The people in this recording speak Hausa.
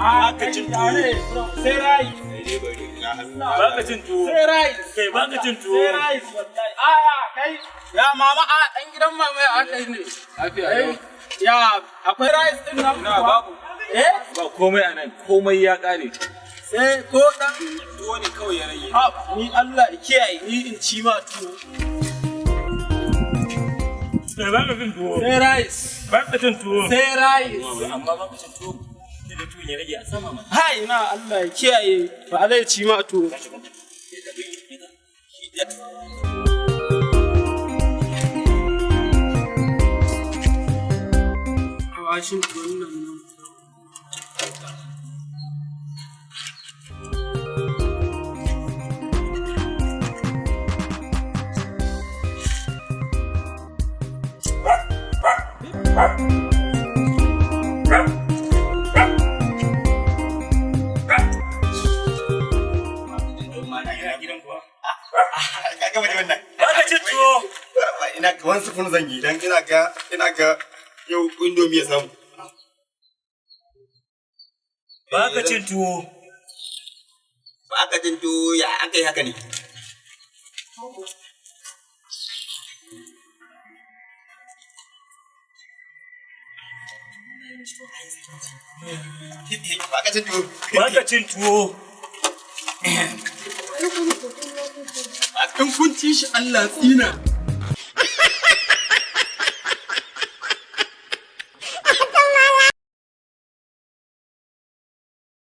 Baka cin tuwo. Sai rice. Baka cin tuwo. Sai rice. Kai baka cin tuwo. Sai rice wallahi. A kai ya mama, a ɗan gidan mama, ya aka yi ne? Lafiya. Ya akwai rice din nan? Na babu. Eh? Ba komai anan, komai ya kare. Sai ko dan Tuwo ne kawai ya rage. Ha, ni Allah ya kiyaye ni in ci ma tuwo. Kai baka cin tuwo. Sai rice. Baka cin tuwo. Sai rice. Amma baka cin tuwo. Sai da tuwon ya rage a sama mana. Hai na Allah ya kiyaye ba zai ci ma tuwo. Awashin tuwon nan nan. Ka gama da wannan. Baka cin tuwo. Ina ga wani sufun zan yi dan ina ga yau indomie ya samu. Baka cin tuwo. Ba ka jin tuwo, ya aka yi haka ne? Ba ka cin tuwo. Baka cin tuwo. In kun ci shi Allah tsina.